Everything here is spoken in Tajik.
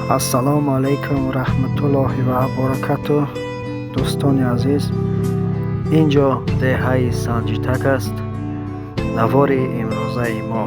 Ассалому алайкум ва раҳматуллоҳи ва баракатуҳ. Дӯстони азиз, ин ҷо деҳаи Санҷитак аст. Навори имрӯзаи мо